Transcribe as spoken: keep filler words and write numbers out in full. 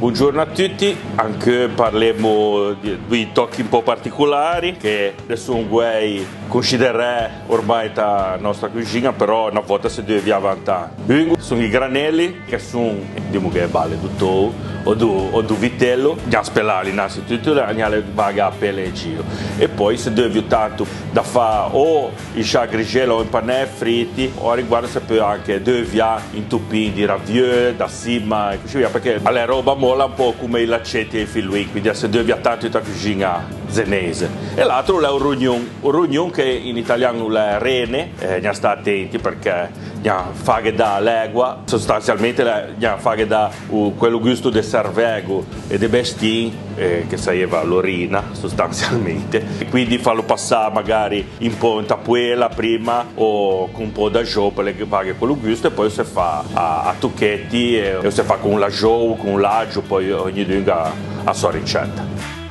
Bongiorno a tutti, ancheu parlemmo di, di tòcchi un pò particolari che son guæi conscideræ ormai ta nòstra cuxiña, però na vòta se deuviava intant. Un son i granelli, che son, dimo che e bale do tou o do, o do vitello, gnà spelâli, innanzitutto gnà levâghe a pelle in gio, e poi se deuvio tanto da fâ o in sciâ grixella o in panæ friti, o a riguardo se peu anche deuviâ in topin di ravieu, da sima e cusì via, perché a l'é roba mola un pò come i laceti e i filoin, quindi a se deuvia tanto inta cuxiña zeneise. E l'atro o l'é o rognon, o rognon che in italian o l'é rene, eh, gnà stâ atenti perché gnà fâghe dâ l'ægua, sostanzialmente gnà fâghe dâ o, quello gusto de cervego e de bestin, eh, che saieva l'orina sostanzialmente, e quindi fâlo passâ magari un pò inta poela prima o con un pò d'axou pe levâghe quello gusto, e poi o se fa a, a tocheti e, e o se fa con l'axou, con l'agio, poi ognidun gh'à a sò ricetta.